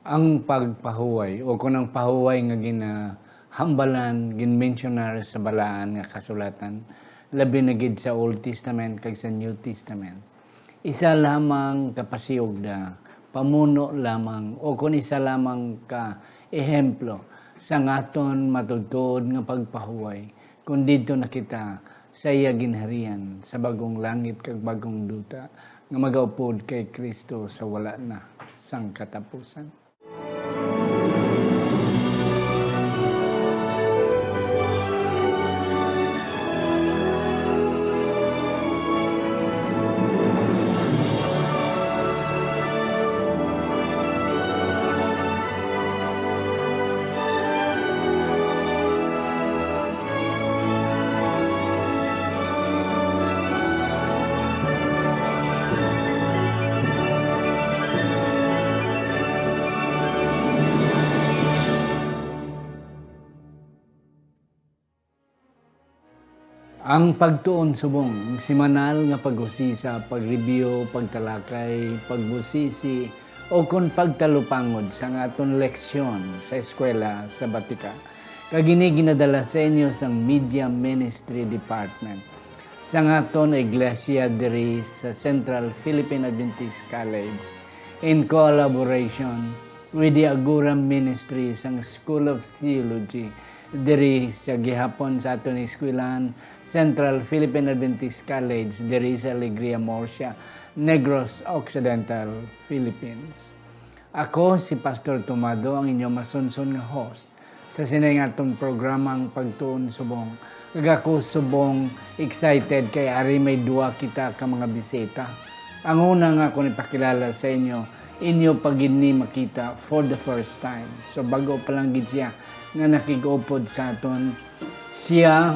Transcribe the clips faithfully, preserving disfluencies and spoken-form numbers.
Ang pagpahuway, o kon ang pahuway nga ginahambalan, ginmensyonar sa Balaan nga Kasulatan, labi na gid sa Old Testament kag sa New Testament, isa lamang ka pasiugda, pamuno lamang, o kon isa lamang ka ehemplo sang aton matuod-tuod nga pagpahuway, kon didto na kita sa iya ginharian sa bag-ong langit kag bag-ong duta nga magaupod kay Cristo sa wala na sang katapusan. Ang pagtuon subong, ang semanal nga pag-usisa, pag-review, pagtalakay, pagbusisi, o kon pagtalupangod sang aton leksyon sa eskwela sa Batika. Kag ini ginadala sa inyo sang Media Ministry Department sang aton iglesia diri sa Central Philippine Adventist College, in collaboration with the Agora Ministry sang School of Theology diri sa gihapon sa aton eskwelahan, Central Philippine Adventist College, diri sa Alegria, Murcia, Negros Occidental, Philippines. Ako si Pastor Tomado, ang inyo masunson nga host sa sini nga aton programang Pagtuon Subong. Kag ako subong excited kay ari may duha kita ka mga bisita. Ang una nga akon ipakilala sa inyo, inyo pa gid ni makita for the first time. So, bag-o pa lang gid siya nga nakig-upod sa aton. Siya,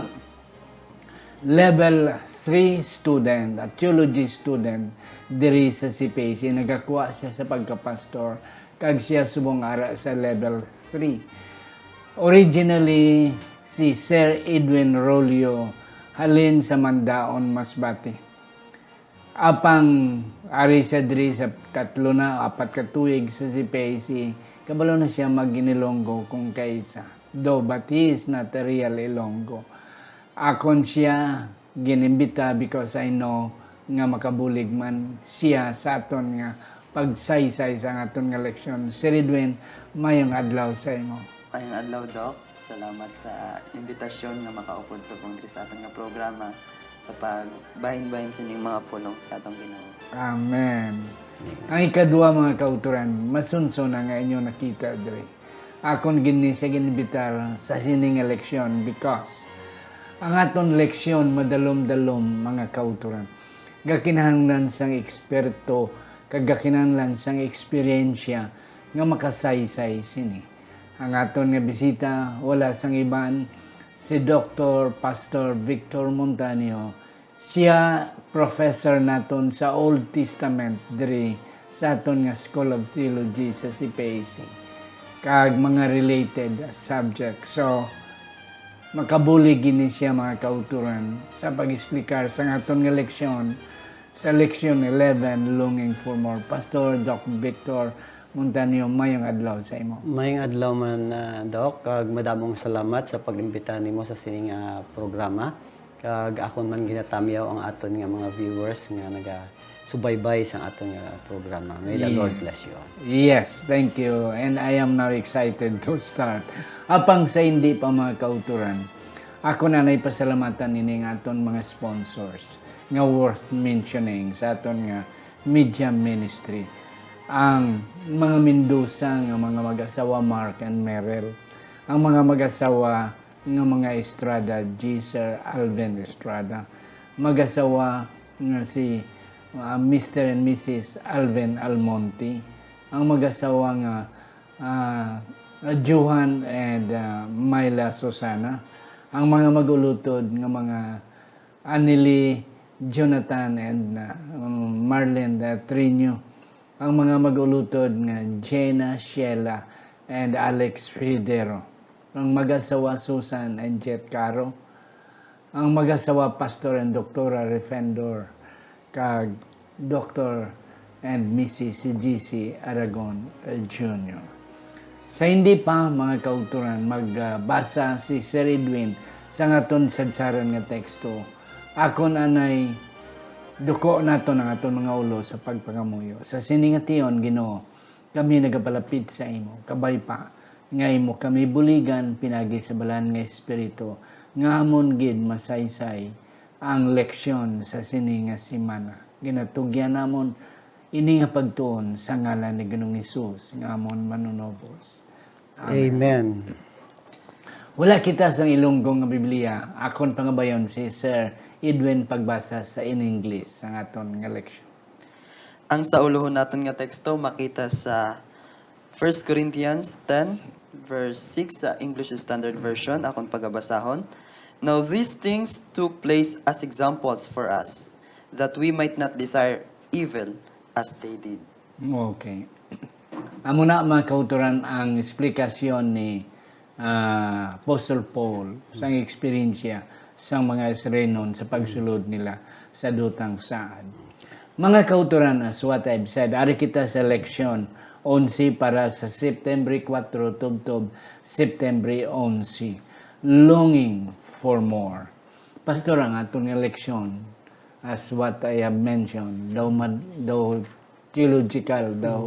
level three student, a theology student diri sa C P A C. Nagakuha siya sa pagkapastor, kag siya subong ara sa level three. Originally, si Sir Edwin Rolio halin sa Mandaon, Masbate. Apang ari siya diri sa tatlo na, apat ka tuig sa C P A C, kabalo na siya mag-Ilonggo kung kaisa. Though, but he is not a real Ilonggo. Akon siya ginimbita because I know nga makabulig man siya sa aton nga pagsaysay sa aton nga leksyon. Sir Edwin, mayong adlaw sa imo. Mayong adlaw, Doc. Salamat sa imbitasyon nga makaupod subong diri sa aton nga programa sa pagbahin-bahin sining mga pulong sa atong Ginoo. Amen. Ang ikadua, mga kautoran, masunso na nga inyo nakita diri. Akon gid ni siya ginimbitar sa sini nga leksyon because ang aton leksyon madalom-dalom, mga kautoran, gakinahanglan sang eksperto kag gakinahanglan sang eksperyensya nga makasaysay sini. Ang aton nga bisita wala sang iban si Doktor Pastor Victor Montaño. Siya professor naton sa Old Testament diri sa aton nga School of Theology sa C P A C, kag mga related subjects. So, makabulig gid ni siya, mga kautoran, sa pag-explicar sa aton nga leksyon, sa leksyon eleven, Longing for More. Pastor Doc Victor Montaño, mayong adlaw sa imo. Mayong adlaw man, ah, Doc, kag madamong salamat sa pag-imbita nimo sa sining, ah, programa. Kag akon man ginatamyaw ang aton nga mga viewers nga nagasubaybay sa aton nga programa. May the Lord Yes. bless you all. Yes, thank you. And I am now excited to start. Apang sa hindi pa, mga kautoran, ako na nay pasalamatan ini nga aton mga sponsors nga worth mentioning sa aton nga media ministry. Ang mga Mendoza nga mga mag-asawa, Mark and Meryl. Ang mga mag-asawa nga mga Estrada, G Sir Alvin Estrada, mag-asawa nga si, ah, Mister and Missus Alvin Almonte, ang mag-asawa nga, ah, Johan and, ah, Myla Susana, ang mga mag-ulutod nga mga Anili, Jonathan and, ah, Marlene, ah, Trino, ang mga mag-ulutod nga Jenna, Sheila and Alex Fidero, ang mag-asawa Susan and Jet Caro, ang mag-asawa Pastor and Doktora Refendor, kag Doktor and Missus G C Aragon, eh, Junior. Sa hindi pa, mga kautoran, magbasa si Sir Edwin sa aton sadsaran nga teksto. Akon anay, duko naton ang aton mga ulo sa pagpangamuyo. Sa sini nga tion, Ginoo, kami nagapalapit sa imo. Kabay pa nga imo kami buligan pinagi sa Balaan nga Espiritu, nga amon gid masaysay ang leksyon sa sini nga semana. Ginatugyan namon ini nga pagtuon sa ngalan ni Ginoong Hesus nga amon Manunubos. Amen. Amen. Wala kita sang Ilonggo nga Biblia. Akon pangabayon si Sir Edwin pagbasa sa in English sang aton nga leksyon. Ang sa ulohon naton nga teksto makita sa First Corinthians ten, verse six sa English Standard Version, akon pagabasahon. "Now these things took place as examples for us, that we might not desire evil as they did." Okay. Amo na, mga kautoran, ang eksplikasyon ni, ah, Apostle Paul sang eksperyensya sang mga Israelinon sa pagsulod nila sa dutang saad. Mga kautoran, as what I've said, ari kita sa leksyon onse para sa September kuwatro tubtob September onse. Longing for more. Pastor, ang aton nga leksyon, as what I have mentioned, daw mad-, daw theological, daw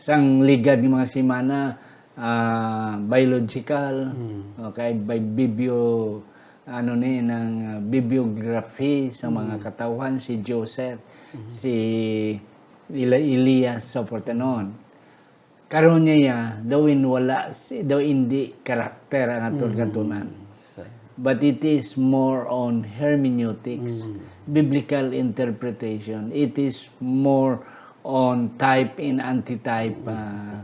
sang ligad nga mga semana, ah, biological, okay, by bibio-, ano ni, ng, ah, bibliography sa mga katawhan, si Joseph, si Eli-, Elias, so forth and on. Karon niya, daw in wala, si, daw indi karakter ang aton katunan. But it is more on hermeneutics, biblical interpretation. It is more on type and antitype, ah,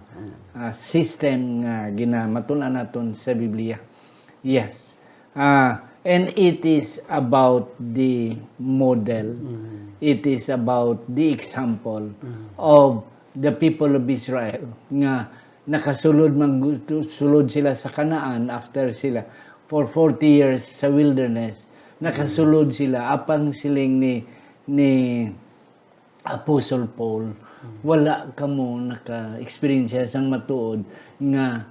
ah, system nga ginamatunan naton sa Biblia. Yes. Ah, and it is about the model. It is about the example of the people of Israel nga nakasulod, magsulod sila sa Canaan after sila for forty years sa wilderness. Nakasulod sila apang siling ni, ni Apostle Paul, wala kamo naka-experience sang matuod nga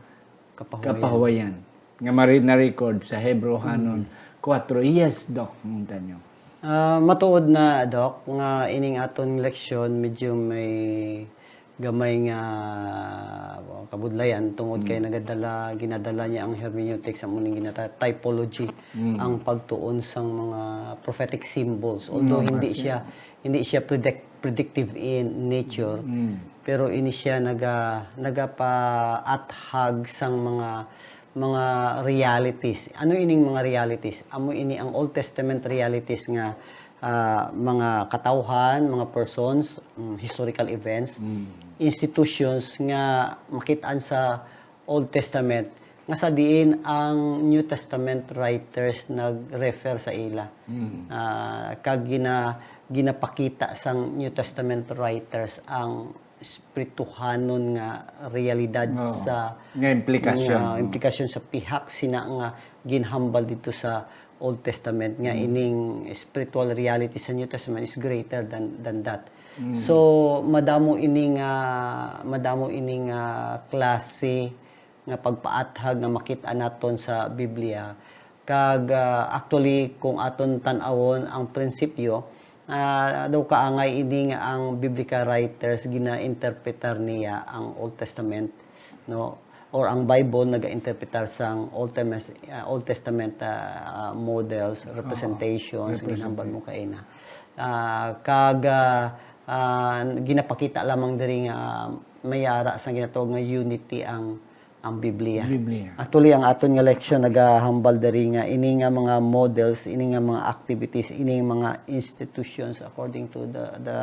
kapahuwayan. Kapahuwayan. Nga mari-, na-record sa Hebrehanon kuwatro. Yes, Doc, ang tanyo. Ah, matuod na, Doc, nga ining aton leksyon medyo may gamay nga kabudlayan tungod kay nagadala, ginadala niya ang hermeneutics, amo ning ginata-, typology, ang pagtuon sang mga prophetic symbols. Although hindi siya, hindi siya predict-, predictive in nature, pero ini siya naga-, nagapaathag sang mga, mga realities. Ano ining mga realities? Amo ini ang Old Testament realities nga, ah, mga katawhan, mga persons, mm, historical events, institutions nga makit-an sa Old Testament nga sa diin ang New Testament writers nag-refer sa ila. Ah, kag gina-, ginapakita sang New Testament writers ang espirituhanon nga realidad sa, nga implikasyon, nga implikasyon sa pihak sina nga ginhambal dito sa Old Testament, nga ining spiritual reality sa New Testament is greater than, than that. So, madamo ini nga, madamo ini nga klase nga pagpaathag nga makit-an naton sa Biblia. Kag, ah, actually, kung aton tan-awon ang prinsipyo, ah, daw kaangay ini nga ang biblical writers gina-interpretar niya ang Old Testament, no? Or ang Bible naga-interpretar sang Old Testament, ah, Old Testament, ah, ah, models, representations, ginhambal mo kaina. Ah, kag, ah, ah, ginapakita lamang diri nga may ara sang ginatawag nga unity ang, ang Biblia. Biblia. Actually, ang aton nga leksyon nagahambal diri nga ini nga mga models, ini nga mga activities, ini nga mga institutions, according to the, the,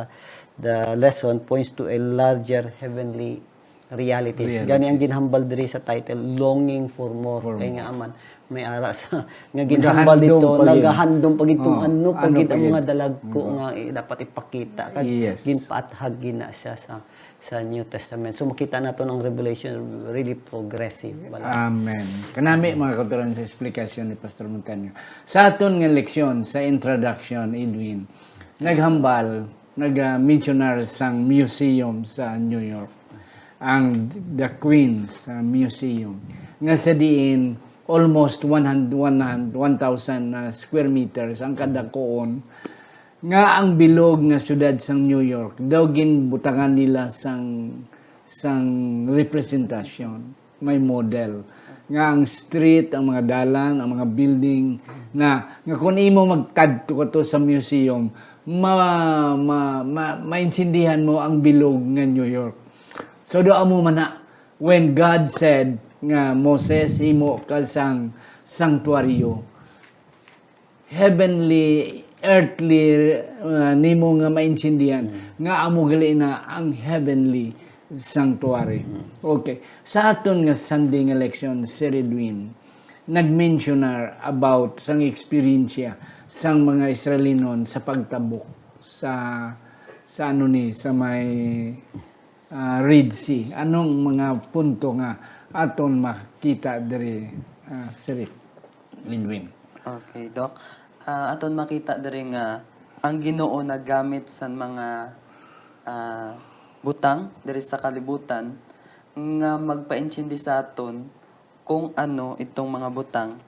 the lesson, points to a larger heavenly realities. Gani ang ginhambal diri sa title, Longing for More. Kay nga aman, may ara sa nga ginhambal dito, nagahandom pa gid kung ano pa gid ang mga dalagko nga, eh, dapat ipakita. Kag ginpaathag gina siya sa, sa New Testament. So, makita naton ang Revelation really progressive. Amen. Kanami, mga kautoran, sa eksplikasyon ni Pastor Montaño. Sa aton nga leksyon, sa introduction, Edwin, naghambal, nag-mensionar sang museum sa New York. ang the Queen's, uh, Museum, nga sa diin almost one hundred, one hundred, one thousand, uh, square meters ang kadakuon, nga ang bilog nga syudad sang New York daw ginbutangan nila sang, sang representasyon, may model, nga ang street, ang mga dalan, ang mga building, na, nga kung imo magkadto ka to sa museum, ma, ma, ma, maintindihan mo ang bilog nga New York. So, do amo man na, when God said nga, "Moses, himo ka sang sanctuaryo," heavenly, earthly, uh, nimo nga maintindihan nga amo gali na ang heavenly sanctuary. Okay. Sa aton nga Sunday nga leksyon, Sir Edwin, nag-mention na about sang eksperyensya sang mga Israelinon sa pagtabok sa, sa ano ni, sa may, ah, Red Sea. Anong mga punto nga aton makita diri, ah, Sir Edwin? Okay, Doc. Ah, aton makita diri nga ang Ginoo nagamit sa mga, ah, butang diri sa kalibutan nga magpaintindi sa aton kung ano itong mga butang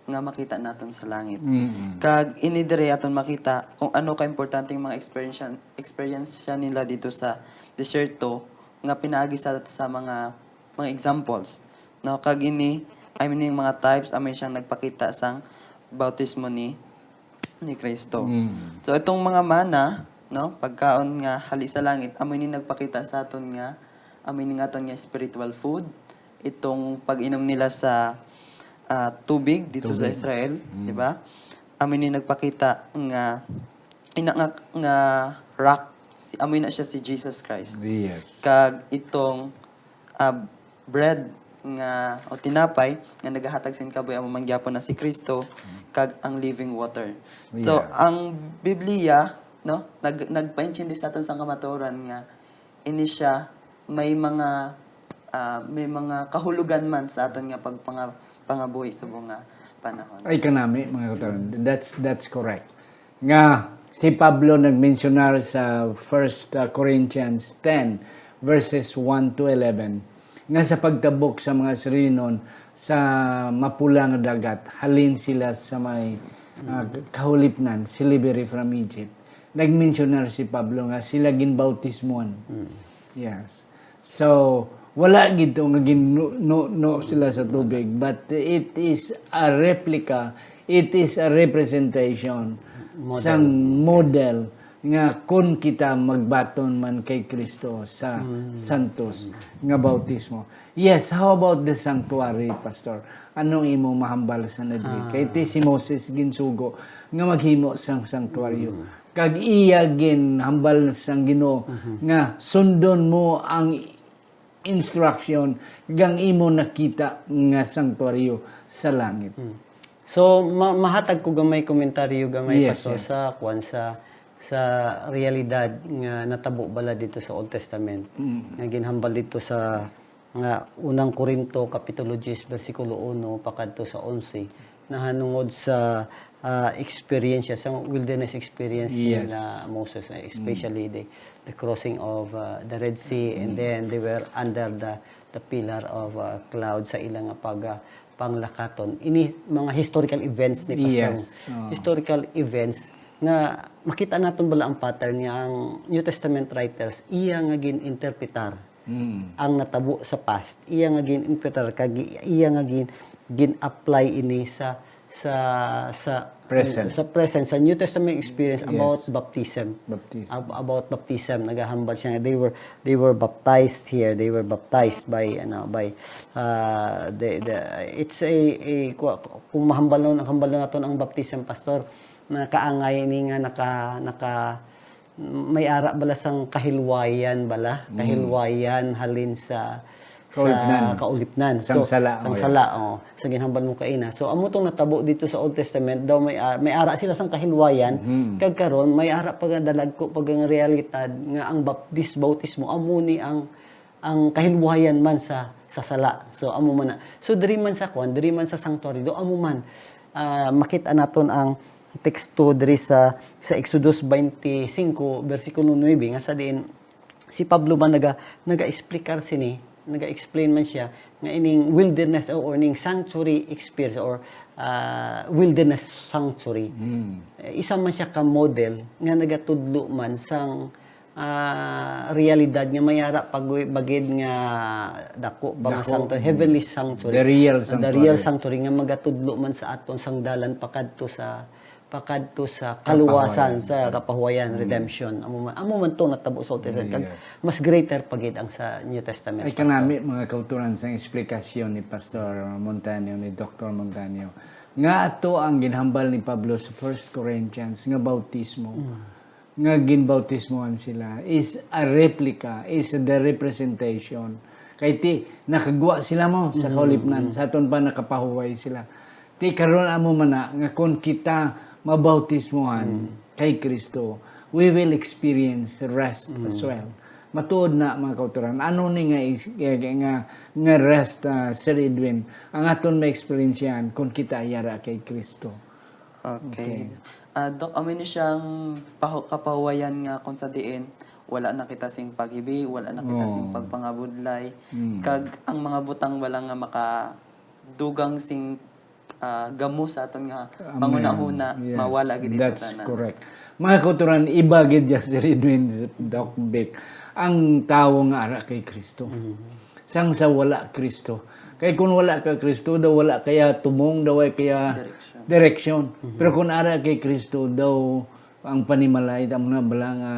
nga makita naton sa langit. Mm. Kag ini diri aton makita kung ano ka importanteng mga experience, experience siya nila dito sa disyerto nga pinaagi sa, sa mga, mga examples. No, kag ini, I mean, yung mga types, amo siyang nagpakita sang bautismo ni, ni Kristo. Mm. So, itong mga mana, no, pagkaon nga hali sa langit, amo ini nagpakita sa aton nga, amo ini nga aton nga spiritual food, itong pag-inom nila sa, ah, tubig dito sa Tubig. Israel, Mm. di ba? Amo ini nagpakita nga, ina nga, nga rock, si, amo na siya si Jesus Christ. Yes. Kag itong, ah, bread nga, o tinapay nga nagahatag sin kabuhi, amo man gyapon na si Kristo, kag ang living water. So, Yeah. ang Biblia, no, nag-, nagpaintindi sa aton sang kamatuoran nga ini siya may mga, ah, may mga kahulogan man sa aton nga pagpanga-, pangabuhi subong nga panahon. Ay, kanami, mga kauturan. That's, that's correct. Nga si Pablo nagmensionar sa First, uh, Corinthians ten, verses one to eleven, nga sa pagtabok sa mga Sirinon sa mapula nga dagat, halin sila sa may, uh, kahulipnan, slavery from Egypt. Nagmensionar si Pablo nga sila ginbautismuhan. Mm. Yes. So, wala gid to nga gin-, no, no, no sila sa tubig, but it is a replica, it is a representation Model. sang model nga kun kita magbaton man kay Kristo sa Mm. santos nga bautismo. Yes, how about the sanctuary, Pastor? Anong imo mahambal sa nadiri? Ah. Kay ti si Moses ginsugo nga maghimo sang sanctuaryo. Mm. Kag iya ginhambal sang Ginoo Mhm. nga sundon mo ang instruction kang imo nakita nga santuaryo sa langit. Mm. So, ma-, mahatag ko gamay komentaryo, gamay Yes, Pastor, yes. sa, kuwan, sa, sa realidad nga natabo bala dito sa Old Testament, Mm. nga ginhambal dito sa, nga, unang Corinto, Kapitulo diyes, bersikulo uno, pakadto sa onse, nahanungod sa, ah, experience, sa wilderness experience Yes. nila Moses, eh, especially Mm. the, the crossing of, ah, the Red Sea, and Sea. then they were under the, the pillar of, ah, cloud sa ilang pag, ah, panglakaton. Ini mga historical events ni Pastor. Yes. Oh. Historical events nga makita naton bala ang pattern nga ang New Testament writers iya nga gin-interpretar Mm. ang natabo sa past. Iya nga gin-interpretar kag iya nga gin-, gin-apply ini sa, sa, sa Present. sa present, sa New Testament experience Yes. about baptism. Baptism. Ab-, about baptism, nagahambal siya nga they were, they were baptized here, they were baptized by, ano, by, uh, the, the, it's a, a, ku-, kung mahambal nun, ang hambal naton ang baptism, Pastor, nakaangay ni nga naka, naka, may ara bala sang kahilwayan bala, Mm. kahilwayan halin sa, sa Kaulipnan. kaulipnan. Sang So, sala, sang oh, sala, yeah. oh. Sa ginhambal mo kaina. So, amo tong natabo dito sa Old Testament, daw may, ah, may ara sila sang kahilwayan, Mm. kag karon may ara pa nga dalagko pa nga realidad nga ang baptis-, bautismo, amo ni ang, ang kahilwayan man sa, sa sala. So, amo man na. So, diri man sa kwan, diri man sa sanctuary, do amo man, ah, makita naton ang teksto diri sa, sa Exodus twenty-five, bersikulo nuebe, nga sa diin, Si Pablo man naga, naga-explicar sini, naga-explain man siya nga ining wilderness o, or ning sanctuary experience or, ah, wilderness sanctuary. Mm. Eh, isa man siya ka model nga nagatudlo man sang, ah, realidad nga may ara pa gu-, bagid nga dako pa nga Dako. sanctuary, heavenly sanctuary. The real The sanctuary. real sanctuary nga magatudlo man sa aton sang dalan pakadto sa pakadto sa kaluwasan, Kapahuwayan. sa kapahuwayan, redemption. Amo man, amo man to natabo sa Old Testament. Kag Yes. mas greater pa gid ang sa New Testament, Ay Pastor. kanami, mga kauturan, sang eksplikasyon ni Pastor Montaño, ni Doctor Montaño, nga ato ang ginhambal ni Pablo sa First Corinthians nga bautismo, nga ginbautismohan sila, is a replica, is the representation. Kay ti, nakagwa sila mo sa kaulipnan, sa aton pa nakapahuway sila. Ti karon amo man na nga kon kita mabautismohan kay Kristo, we will experience rest as well. Matuod na, mga kauturan. Ano ni nga is-, nga, nga, nga rest, ah, Sir Edwin, ang aton ma-experiencehan kung kita yara kay Kristo? Okay. Ah, Doc, amo ni siyang pahu- kapahuwayan nga kung sa diin, wala na kita sing paghibi, wala na kita sing Oo. pagpangabudlay. Mm. Kag ang mga butang wala nga makadugang sing ah, gamo sa aton nga Amen. panghunahuna, Yes, mawala gid ito that's tanan. Correct. Mga kauturan, iba gid dyan si Edwin, Doc Vic. Ang tawo nga ara kay Kristo. Sang sa wala Kristo. Kay kung wala ka Kristo, daw wala kaya tumong, daw wala kaya Direksyon. direksyon. Pero kung ara kay Kristo, daw ang panimalay, tamo na bala nga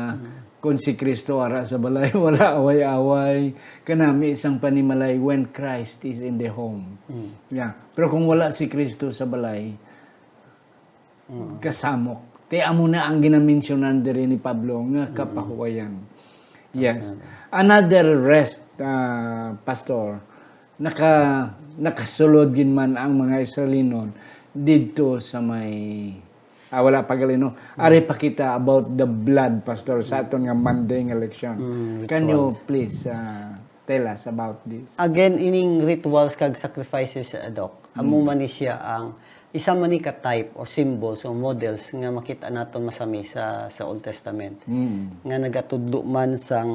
kung si Kristo ara sa balay, wala away-away. Kanami sang panimalay when Christ is in the home. Yeah. Pero kung wala si Kristo sa balay, kasamok. Kaya amo na ang ginamensyonan diri ni Pablo nga kapahuwayan. Yes. Another rest, ah, Pastor, naka, nakasulod gid man ang mga Israelinon didto sa may, ah, wala pa gali, no? Ari pa kita about the blood, Pastor, sa aton nga Monday nga leksyon. Mm, Can you rituals. Please, ah, tell us about this? Again, ining rituals kag sacrifices, uh, Doc, amo man ni siya ang isa man ni ka type or symbols or models nga makita naton masami sa, sa Old Testament, Mm. nga nagatudlo man sang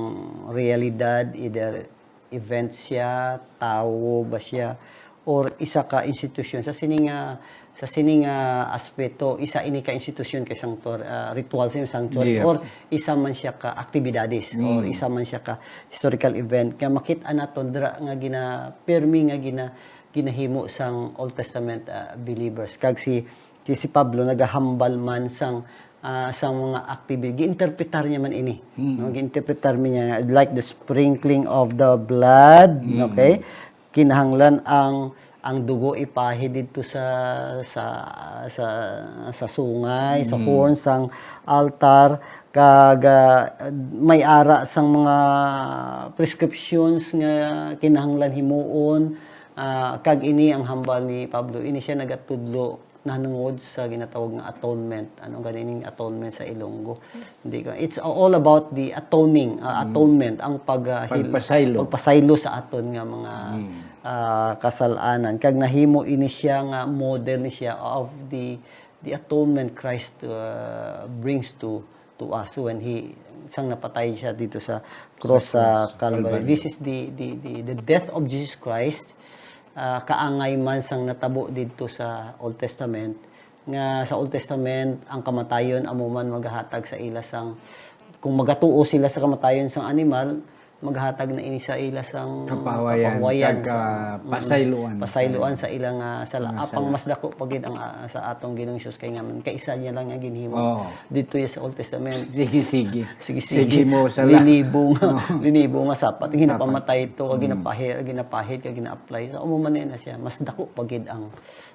realidad, either event siya, tawo ba siya, or isa ka institusyon. Sa sini nga, sa sini nga aspeto, isa ini ka institusyon kay sanctuary, ah, ritual sa sanctuary, Yeah. or isa man siya ka aktibidades, or Mm. isa man siya ka historical event nga makita naton dira nga gina-, pirmi nga gina-, ginahimo sang Old Testament, ah, believers. Kag si, si, si Pablo nagahambal man sang, ah, sang mga activity. Giinterpretar niya man ini. Mm. No? Giinterpretar niya, like the sprinkling of the blood, Mm. okay? Kinahanglan ang, ang dugo ipahid didto sa, sa, sa, sa sungay, sa Mm. horn, sang altar, kag, ah, may ara sang mga prescriptions nga kinahanglan himuon, ah, kag ini ang hambal ni Pablo. Ini siya nagatudlo nahanungod sa ginatawag nga atonement. Ano gani ning atonement sa Ilonggo? Hindi ko, it's all about the atoning, ah, atonement, ang pag, ah, hil-, Pagpasaylo. pagpasaylo sa aton nga mga, Mm. ah, kasal-anan. Kag nahimo ini siya nga model ni siya of the, the atonement Christ, ah, brings to, to us when he, sang napatay siya dito sa cross sa cross, Calvary. Calvary. This is the, the, the, the death of Jesus Christ, ah, kaangay man sang natabo didto sa Old Testament, nga sa Old Testament, ang kamatayon amo man magahatag sa ila sang, kung magatuo sila sa kamatayon sang animal, maghatag na ini sa ila sang Kapahuwayan, kapahuwayan kag, sa, ah, mm, pasayloan. pasayloan sa ila nga sala. Nga Apang sala. Mas dako pa gid ang, ah, sa atong Ginoong Jesus, kay nga man, kaisa niya lang nga ginhimo Oo. dito sa Old Testament. Sige, sige. Sige, Sige sige. mo, sala. Linibo nga, Oo. linibo nga sapat. Ang Sapat. ginapamatay ito, ang Mm. ginapahid, ang ginapahid, ang gina-apply. So, amo man na siya. Mas dako pa gid ang,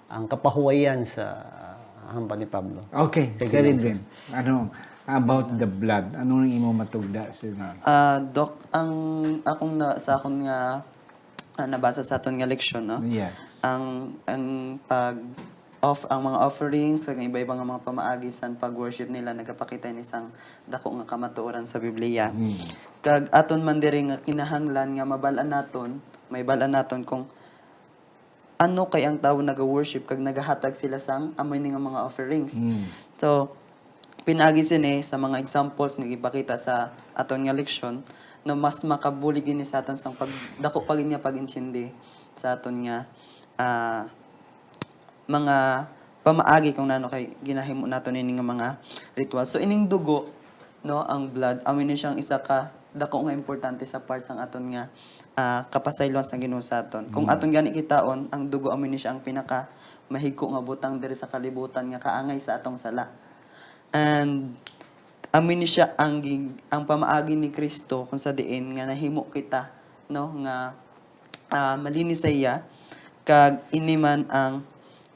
ang kapahuwayan sa, ah, hambal ni Pablo. Okay, Sige Sir lang, Edwin. Ano about the blood? Ano ang imo matugda, Sir Edwin? Ah, Doc, ang akong na, sa akon nga, ah, nabasa sa aton nga leksyon, no? Yes. Ang ang pag off ang mga offerings, ang iba-iba nga mga pamaagi sa pag-worship nila nagapakita ni sang dako nga kamatuoran sa Biblia. Mm. Kag aton man diri nga kinahanglan nga mabal-an naton, may bal-an naton kung ano kay ang tawo naga-worship kag nagahatag sila sang amo ni nga mga offerings. Mm. So, Pinaagi sini sa mga examples nga gipakita sa aton nga leksyon, no, mas makabulig ini sa aton sang pag-, dako pa gid nga pag-intindi sa aton nga, ah, mga pamaagi kung nano kay ginahimo naton ini nga mga ritual. So, ining dugo, no, ang blood, amo ni siyang isa ka dako nga importante sa part sang aton nga, ah, kapasayloan sa Ginoo sa aton. Kung Mm. aton gani kitaon, ang dugo amo ni siya ang pinaka mahigko nga butang diri sa kalibutan nga kaangay sa atong sala. And amo ni siya ang gig-, ang pamaagi ni Kristo kung sa diin nga nahimo kita, no, nga, ah, malinis sa iya, kag ini man ang,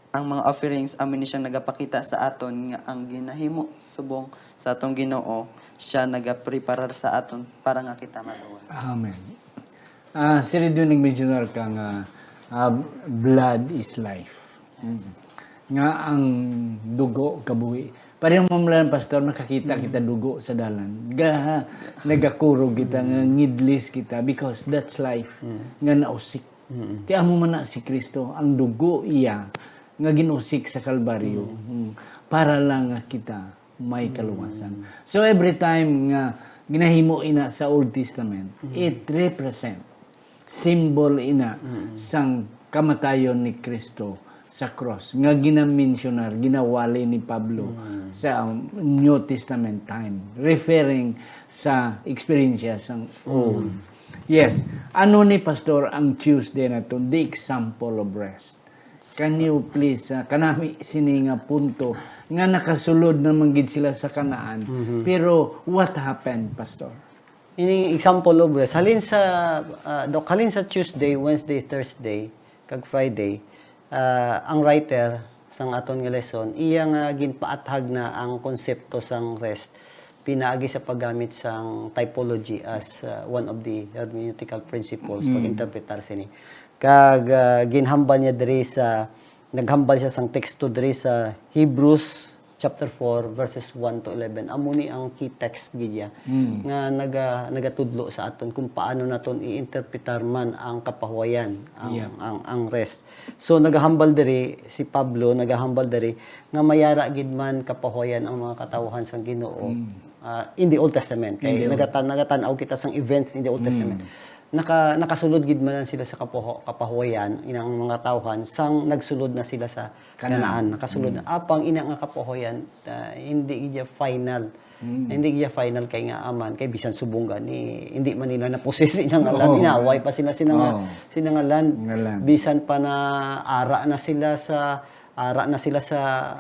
ang mga offerings, amo ni siyang nagapakita sa aton nga ang ginahimo subong sa atong Ginoo, siya nagapreparar sa aton para nga kita maluwas. Amen. Ah, si Ridwin nag-mensionar ka nga, ah, blood is life. Yes. Nga ang dugo kabuhi. Pareho man lang, Pastor, nakakita Mm. kita dugo sa dalan. Ga-, nagakurog kita, nga Mm. ngidlis kita because that's life, Yes. nga nausik. Mm. Kaya amo man na si Kristo, ang dugo iya nga ginusik sa Kalbaryo. Mm. Mm. Para lang nga kita may Mm. kaluwasan. So, every time nga ginahimo ina sa Old Testament, Mm. it represent, symbol ina Mm. sang kamatayon ni Kristo sa cross, nga ginamensionar, ginawali ni Pablo Mm. sa New Testament time, referring sa eksperyensya sang Mm. old. Yes. Ano ni, Pastor, ang Tuesday naton? The example of rest. Can you please, ah, kanami sini nga punto nga nakasulod naman gid sila sa Kanaan? Mhm. Pero what happened, Pastor? Ini example of rest. Halin sa, ah, Doc, halin sa Tuesday, Wednesday, Thursday, kag Friday, ah, ang writer sang aton nga lesson, iya nga ginpaathag na ang konsepto sang rest pinaagi sa paggamit sang typology as, ah, one of the hermeneutical principles, Mm. pag-interpretar sini. Kag, ah, ginhambal niya diri sa, naghambal siya sang teksto diri sa Hebrews chapter four, verses one to eleven. Amo ni ang key text gid ya Mm. nga naga-, nagatudlo sa aton kung paano naton i-interpretar man ang kapahuwayan, ang, Yeah. ang, ang rest. So, nagahambal diri si Pablo, nagahambal diri nga mayara gid man kapahuwayan ang mga katawhan sang Ginoo, Mm. ah, in the Old Testament. Kay In the Old. nagatan-, nagatan-aw kita sang events in the Old Mm. Testament. Naka-, nakasulod gid man sila sa kapahu-, kapahuwayan, inang mga tawhan, sang nagsulod na sila sa Canaan. Canaan. Nakasulod na. Mm. Apang ina nga kapahuwayan, ah, hindi gid ya final. Mm. Hindi gid ya final kay nga aman, kay bisan subong gani, hindi man nila na-possess inang nga land. Oo. Inaway pa sila sina nga, Oo. sina nga land. Nga land. Bisan pa na ara na sila sa, ara na sila sa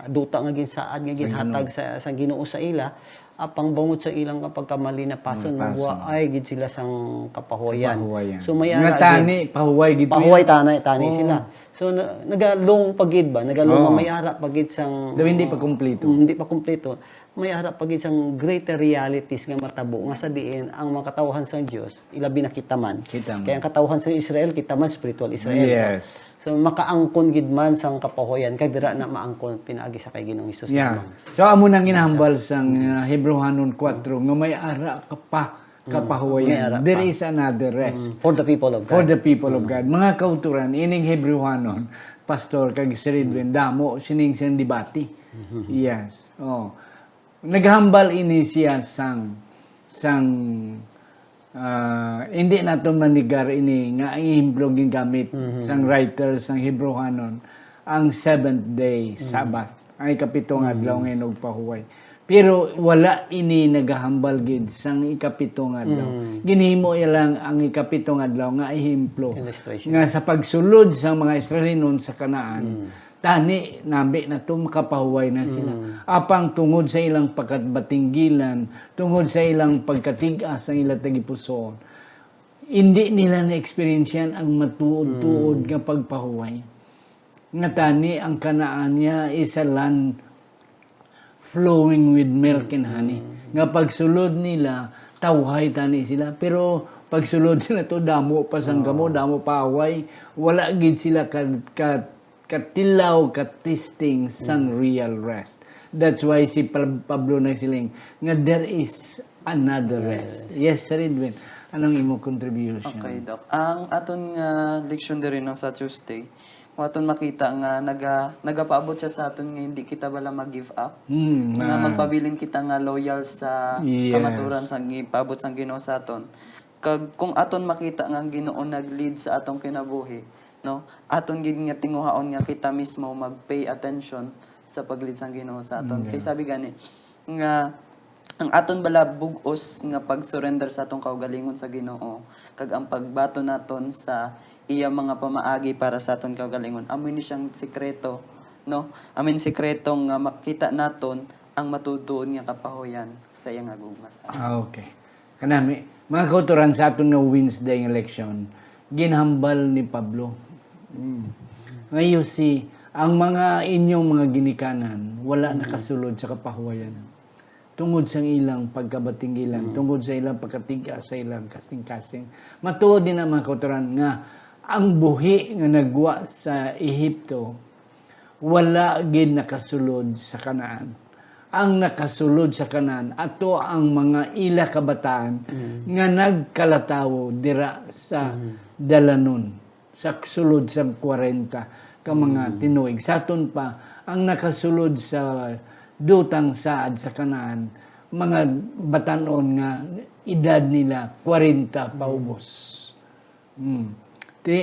duta nga ginsaad, nga Sa ginhatag Ginoo. sa, sa Ginoo sa ila. Apang bangod sa ilang pagkamali, napason, Napason. Waay gid sila sang kapahuwayan. Kapahuwayan. So, may Nga ara tani, gid. Pahuway gid Pahuway yan. Tani, tani Oo. sila. So, na-, nagalong pa gid ba? Nagalong Oo. May ara pa gid sang Daw hindi pa kumpleto. Mm, hindi pa kumpleto. May ara pa gid sang greater realities nga matabo, nga sa diin ang mga katawhan sang Dios, ilabi na kita man. Kita man. Kaya ang katawhan sang Israel, kita man spiritual Israel. Yes. So, makaangkon gid man sang kapahuwayan, kag dira na maangkon pinaagi sa kay Ginoong Hesus Yeah. lamang. So, amo nang ginahambal Sa sang, Mm. uh, Hebreohanon kuwatro, nga may ara ka pa Mm. kapahuwayan. May ara There pa. is another rest Mm. For the people of For God. the people of Mm. God. Mga kauturan, ining Hebreohanon, Pastor, kag Sir Edwin, Mm. damo sining siyang debate. Mm-hmm. Yes. Oh. Naghambal ini siya sang, sang, ah, hindi nato manigar ini nga ang ehemplo gingamit Mhm. sang writer sang Hebreohanon, ang seventh day Mhm. Sabbath, ang ikapito nga Mhm. adlaw nga inugpahuway. Pero wala ini nagahambal gid sang ikapito nga adlaw. Mhm. Ginhimo iya lang ang ikapito nga adlaw nga ehemplo Illustration. nga sa pagsulod sang mga Israelinon sa Canaan, Mhm. Tani, nabi na to, makapahuway na sila. Mm. Apang tungod sa ilang pagkabatinggilan, tungod sa ilang pagkatig-as ang ila tagipusoon, hindi nila na-eksperyensyan ang matuod-tuod Mm. nga pagpahuway. Nga tani, ang Canaan niya is a land flowing with milk and honey. Mm. Nga pagsulod nila, tawhay tani sila. Pero pagsulod nila to, damo pa sang Oh. kamo, damo pa away. Wala gid sila ka, ka, katilaw, katisting sang Mm. real rest. That's why si Pab-, Pablo nagsiling nga there is another Yes. rest. Yes, Sir Edwin, anong imo contribution? Okay, Doc. Ang aton nga leksyon diri, no, sa Tuesday, Kung aton makita nga naga-, nagapaabot siya sa aton nga hindi kita bala mag-give up, Mm, nga na. magpabilin kita nga loyal sa Yes. kamaturan sa gipaabot sang Ginoo sa aton. Kag kung aton makita nga ang Ginoo nag-lead sa atong kinabuhi, no? Aton gid nga tinguhaon nga kita mismo mag-pay attention sa pag-lead sang Ginoo sa aton. Kay Yeah. sabi gani nga ang aton bala bug-os nga pag-surrender sa atong kaugalingon sa Ginoo, kag ang pagbaton naton sa iya mga pamaagi para sa aton kaugalingon, amo ni siyang sikreto, no? Amo ni sikreto nga makita naton ang matutuod nga kapahuyan sa iya nga gugma sa aton. Ah, okay. Kanami, mga kauturan, sa aton nga Wednesday nga leksyon, ginhambal ni Pablo. Mm. Nga, you see, ang mga inyong mga ginikanan, wala Mm. nakasulod sa kapahuwayan. Tungod sa ilang pagkabatinggilan, Mm. tungod sa ilang pagkatiga, sa ilang kasing-kasing. Matuod din ang mga kauturan nga ang buhi nga nagwa sa Ehipto, wala gid nakasulod sa Canaan. Ang nakasulod sa Canaan, ato ang mga ila kabataan Mm. nga nagkalatawo dira sa Mm. dalanon, sa sulod sang kwarenta ka mga Mm. tinuig. Sa aton pa, ang nakasulod sa dutang saad sa Canaan, mga batan-on nga edad nila kwarenta Mm. paubos. Mm. Ti,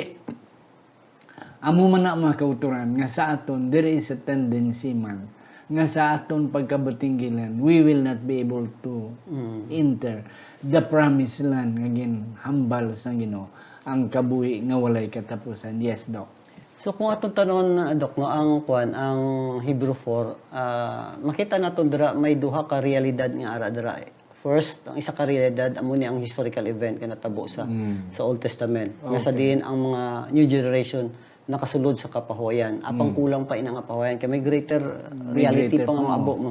amo man na, mga kauturan, nga sa aton, there is a tendency man nga sa aton pagkabatinggilan, we will not be able to Mm. enter the promised land nga ginhambal sang Ginoo, ang kabuhi nga walay katapusan. Yes, Doc. So, kung aton tanon, Doc, no, ang kuwan, ang Hebrew four, ah, makita naton dira may duha ka realidad nga ara dira. First, ang isa ka realidad, amo ni ang historical event nga natabo sa, Mm. sa Old Testament. Nga sa Okay. diin ang mga new generation nakasulod sa kapahuwayan. Apang Mm. kulang pa ina nga kapahuwayan, kay may greater May reality greater pa nga pa. maabo mo.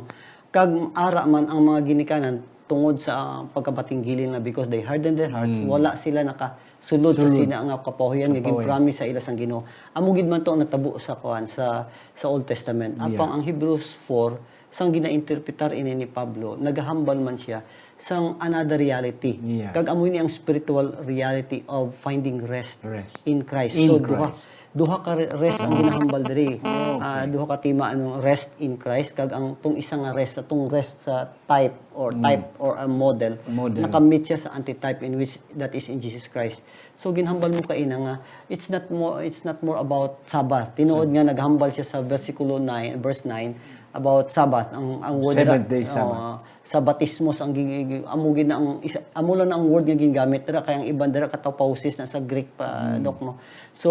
Kag ara man ang mga ginikanan tungod sa pagkabatinggilin nga because they hardened their hearts, Mm. wala sila nakasulod sa Sulod. sina nga kapahuwayan nga Kapahuwayan. gin-promise sa ila sang Ginoo. Amo gid man to ang natabo sa kuwan, sa, sa Old Testament. Yeah. Apang ang Hebrews four, sang ginainterpretar ini ni Pablo, nagahambal man siya sang another reality. Yeah. Kag amo ni ang spiritual reality of finding rest Rest. in Christ. In So, duha, Christ. duha ka re-, rest ang ginahambal diri. Okay. Ah, duha ka tema, ano, rest in Christ, kag ang tong isa nga rest, atong rest sa type or Mm. type or a model, Model. nakamit siya sa antitype in which that is in Jesus Christ. So, ginhambal mo kaina nga, it's not more, it's not more about Sabbath. Tinuod Sabbath. nga naghambal siya sa bersikulo nine, verse nine, about Sabbath. Ang, ang word Seventh ra-, day Sabbath. oh, Sabbatismos ang gi-, gi-, amo gid na ang isa, amo lang na ang word nga gingamit dira, kay ang iban dira katapausis na sa Greek pa, Mm. Doc, no? So,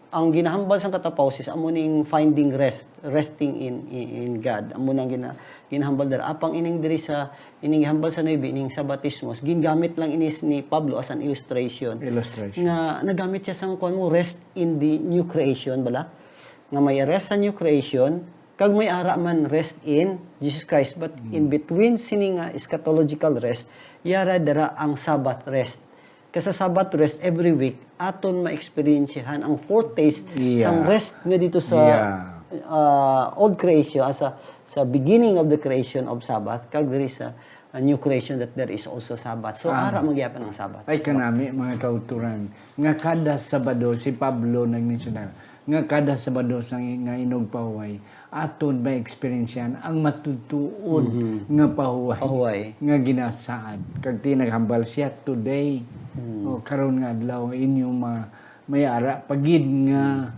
ang ginahambal sang katapausis, amo ning finding rest, resting in, in, in God. Amo nang gina-, ginahambal dira. Apang ining diri sa, ining hambal sa nuebe, ining Sabbatismos, gingamit lang ini s-, ni Pablo as an illustration. Illustration. Nga nagamit siya sang kuwan mo, rest in the new creation, bala? Nga may rest sa new creation, kag may ara man rest in Jesus Christ. But in Mm. between sini nga eschatological rest, yara dira ang Sabbath rest. Kay sa Sabbath rest every week, aton ma-experiensyahan ang foretaste Yeah. sang rest nga dito sa, Yeah. ah, old creation, ah, sa, sa beginning of the creation of Sabbath, kag diri sa, ah, new creation that there is also Sabbath. So, Ah. ara man gyapon ang Sabbath. Ay, kanami, mga kauturan, nga kada Sabado, si Pablo nagmensyona nga kada Sabado sa nga inugpahuway, aton ma-experience yan ang matutuod Mhm. nga pahuway Pahuway. nga ginasaad. Kag ti naghambal siya, "Today, Mm. o karon nga adlaw, inyo ma-, may ara pa gid nga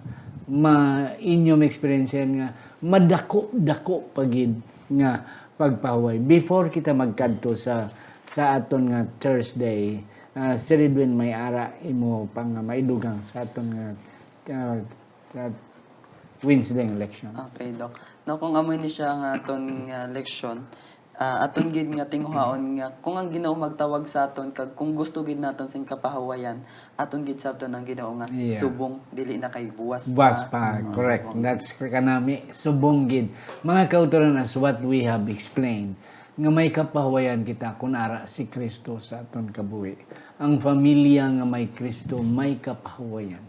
ma-, inyo ma-experience yan nga madako-dako pa gid nga pagpahuway." Before kita magkadto sa, sa aton nga Thursday, ah, Sir Edwin, may ara imo pa nga maidugang sa aton nga, ah, sa Wednesday nga leksyon. Okay, Doc. No, kung amo ni siya nga aton nga leksyon, ah, aton gid nga tinguhaon nga kung ang Ginoo magtawag sa aton kag kung gusto gid naton sing kapahuwayan, aton gid sabton ang Ginoo nga Yeah. subong, dili na kay buwas Buwas pa. pa, Mm. correct. Subong. That's kanami, subong gid. Mga kauturan, as what we have explained, nga may kapahuwayan kita kun ara si Kristo sa aton kabuhi. Ang pamilya nga may Kristo may kapahuwayan.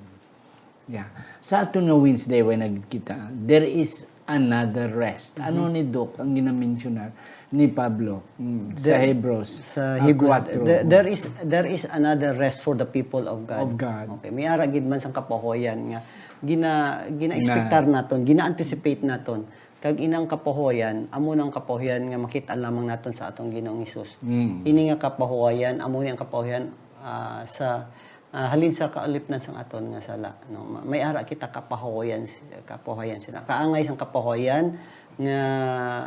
Yeah. Sa aton nga Wednesday, way na gid kita, there is another rest. Ano Mhm. ni Doc ang ginamensyunar ni Pablo, mm, sa There, Hebrews, sa ah, Hebrews, kuwatro? there, there is, there is another rest for the people of God. Of God. Okay, may ara gid man sang kapahuwayan nga gina gina-expectar naton, gina-anticipate naton. Kag inang kapahuwayan, amo nang kapahuwayan nga makita lamang naton sa atong Ginoong Hesus. Mm. Ini nga kapahuwayan, amo ni ang kapahuwayan, ah, sa, ah, halin sa kaulipnan sang aton nga sala, no? Ma-, may ara kita kapahuwayan, kapahuwayan sila. Kaangay sang kapahuwayan nga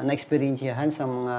naeksperyensyahan sa mga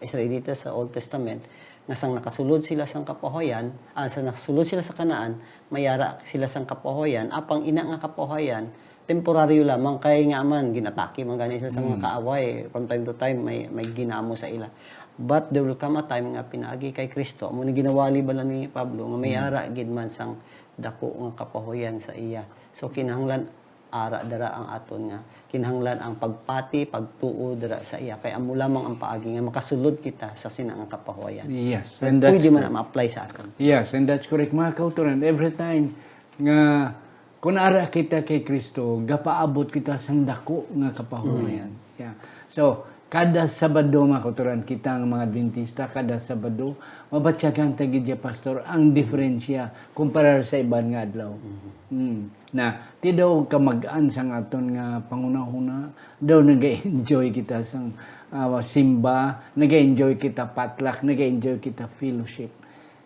Israelita sa Old Testament, nga sang nakasulod sila sang kapahuwayan, ah, sang nakasulod sila sa Canaan, may ara sila sang kapahuwayan, apang ina nga kapahuwayan, temporaryo lamang, kay nga man, ginatake man gani sila sa mga Mm. kaaway. From time to time, may, may ginamo sa ila. But there will come a time nga pinaagi kay Kristo, amo ni ginawali bala ni Pablo, nga may Mm. ara gid man sang dako nga kapahuwayan sa iya. So, kinahanglan ara dira ang aton nga, kinahanglan ang pagpati, pagtuo dira sa iya. Kay amo lamang ang paagi nga makasulod kita sa sina nga kapahuwayan. Yes, Kag and that's pwede man correct. na ma-apply sa aton. Yes, and that's correct, mga kauturan. Every time nga, kung ara kita kay Kristo, gapaabot kita sang dako nga kapahuwayan. Mm. Yeah. So, kada Sabado, mga kauturan, kita nga mga Adventista, kada Sabado, mabatyagan ta gid siya, Pastor, ang diferensya kumpara sa iban nga adlaw. Mhm. Mm. Na, ti daw kamag-an sang aton nga panghunahuna, daw nag-enjoy kita sang, ah, simba, nag-enjoy kita potluck, nag-enjoy kita fellowship.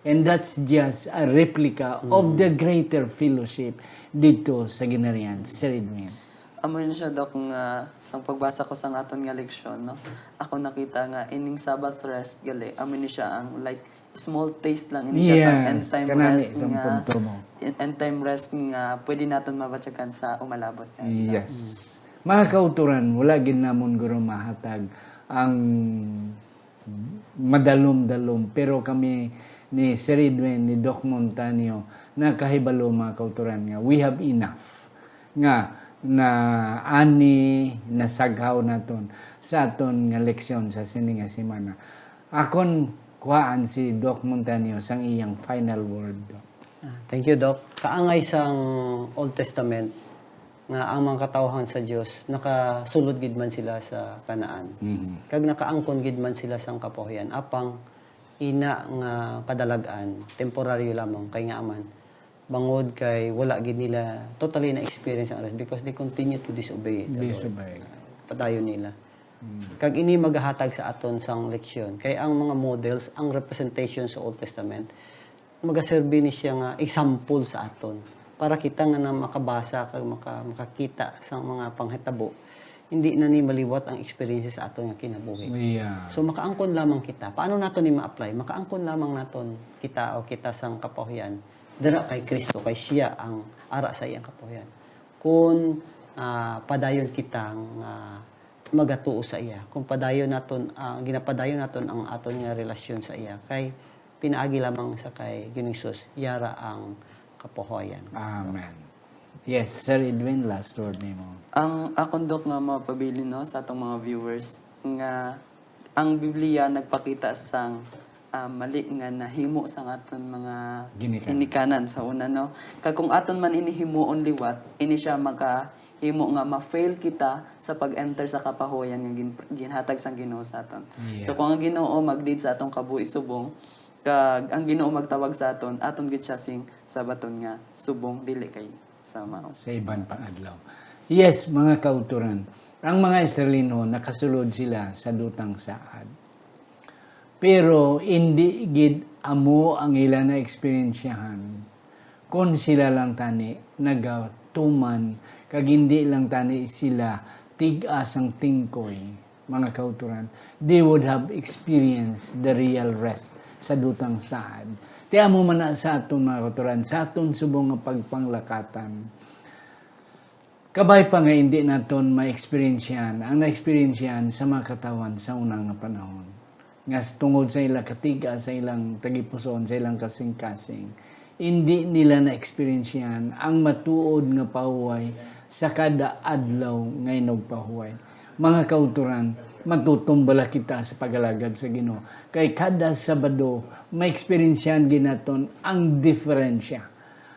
And that's just a replica of Mm. the greater fellowship dito sa Ginharian, Sir Edwin. Amo yun siya, Doc, nga sang pagbasa ko sang aton nga leksyon, no? Ako nakita nga ining Sabbath rest gali, amo ni siya ang, like, small taste lang ini siya sa Yes, end time kanami rest sang nga, punto mo. en-, end time rest nga pwede naton mabatyagan sa umalabot nga adlaw. Yes. Mga kauturan, wala gid namon guro mahatag ang madalom-dalom, pero kami ni Sir Edwin, ni Doc Montaño, nakahibalo, mga kauturan, nga we have enough nga na ani nasaghaw naton sa aton nga leksyon sa sini nga semana. Akon kuhaan si Doc Montaño sang iyang final word, Doc. Ah, thank you, Doc. Kaangay sang Old Testament nga ang mga katawuhan sa Dios nakasulod gid man sila sa Canaan. Mhm. Kag nakaangkon gid man sila sang kapahuyan. Apang ina nga kadalag-an, temporaryo lamang, kay nga man, bangod kay wala gid nila totally na-experience ang rest because they continue to disobey the Lord. Disobey. Padayon nila. Mm. Kag ini magahatag sa aton sang leksyon. Kay ang mga models, ang representation sa Old Testament, magaserbi ni siya nga example sa aton. Para kita nga na makabasa kag maka-, makakita sa mga panghitabo, hindi na ni maliwat ang experiences sa aton nga kinabuhi. Yeah. So, makaangkon lamang kita. Paano naton ni ma-apply? Makaangkon lamang naton kita o kita sang kapahuyan. Dira kay Kristo, kay siya ang ara sa iyang kapahuyan. Kung, ah, padayon kita nga magatuo sa iya, kung padayon naton, ah, ginapadayon naton ang aton nga relasyon sa iya, kay pinaagi lamang sa kay Ginoong Jesus, yara ang kapahuwayan. Amen. Yes, Sir Edwin, last word nimo. Ang akon, Doc, nga mapabilin, no, sa atong mga viewers nga ang Biblia nagpakita sang, ah, mali nga nahimo sang aton mga Ginikanan. ginikanan sa una, no? Kag kung aton man ini himuon liwat, ini siya makahimo nga ma-fail kita sa pag-enter sa kapahuwayan nga gin-, ginhatag sang Ginoo sa aton. Yeah. So, kung ang Ginoo mag-lead sa atong kabuhi subong, kag ang Ginoo magtawag sa aton, aton gid siya sing sabaton nga subong, dili kay sa mao. Sa iban pang adlaw. Yes, mga kauturan, ang mga Israelino nakasulod sila sa dutang saad. Pero indi gid amo ang ila na-eksperyensyahan kon sila lang tani nagatuman kag indi lang tani sila tig-a sang tingkoy, mga kauturan, they would have experienced the real rest sa dutang saad. Ti amo man na sa aton, mga kauturan, sa aton subong nga pagpanglakatan. Kabay pa nga indi naton ma-eksperyensyahan ang na-eksperyensyahan sa mga katawhan sa una nga panahon, nga s-, tungod sa ila katig-a sa ilang tagipusoon, sa ilang kasing-kasing, indi nila na-eksperyensyahan ang matuod nga pahuway sa kada adlaw nga inugpahuway. Mga kauturan, matutom bala kita sa pag-alagad sa Ginoo, kay kada Sabado ma-eksperyensyahan gid naton ang diferensya,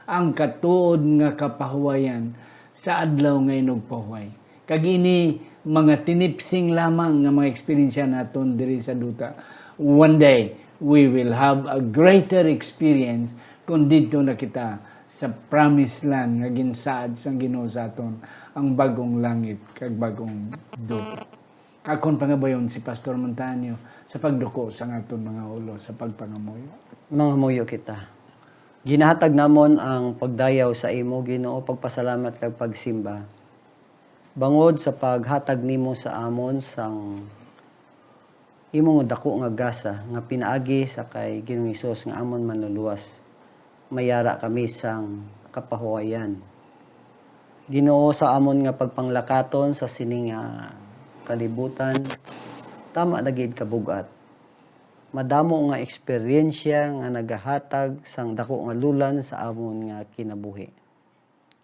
ang katuod nga kapahuwayan sa adlaw nga inugpahuway. Kag ini mga tinipsing lamang nga mga eksperyensya naton diri sa duta. One day, we will have a greater experience kon didto na kita sa promised land nga ginsaad sang Ginoo sa aton, ang bag-ong langit kag bag-ong duta. Akon pangabayon si Pastor Montaño sa pagduko sang aton mga ulo sa pagpangamuyo. Mangamuyo kita. Ginahatag namon ang pagdayaw sa imo, Ginoo, pagpasalamat kag pagsimba, bangod sa paghatag nimo sa amon sang imo nga dako nga gasa nga pinaagi sa kay Ginoong Hesus nga amon Manluluwas, mayara kami sang kapahuwayan. Ginoo, sa amon nga pagpanglakaton sa sini nga kalibutan, tama na gid ka bug-at. Madamo nga eksperyensya nga nagahatag sang dako nga lulan sa amon nga kinabuhi.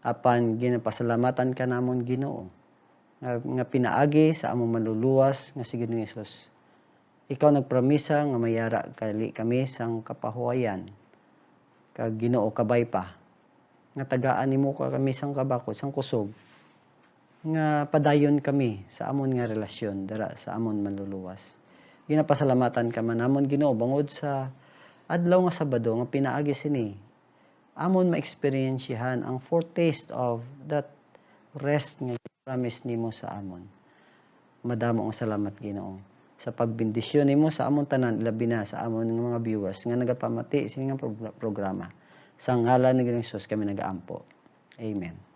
Apan ginapasalamatan ka namon, Ginoo, nga, nga pinaagi sa among Manluluwas nga si Ginoong Hesus. Ikaw nagpramisa nga mayara kali kami sang kapahuwayan. Kag, Ginoo, kabay pa nga tagaan nimo ka kami sang kabakod, sang kusog, nga padayon kami sa amon nga relasyon dira sa amon Manluluwas. Ginapasalamatan ka man namon, Ginoo, bangod sa adlaw nga Sabado nga pinaagi sini, amon maeksperiensyahan ang foretaste of that rest nga promise nimo sa amon. Madamo nga salamat, Ginoo, sa pagbendisyon nimo sa amon tanan, labi na sa amon nga mga viewers nga nagapamati sini nga pro-, programa. Sa ngalan ni Ginoong Jesus kami nagaampo. Amen.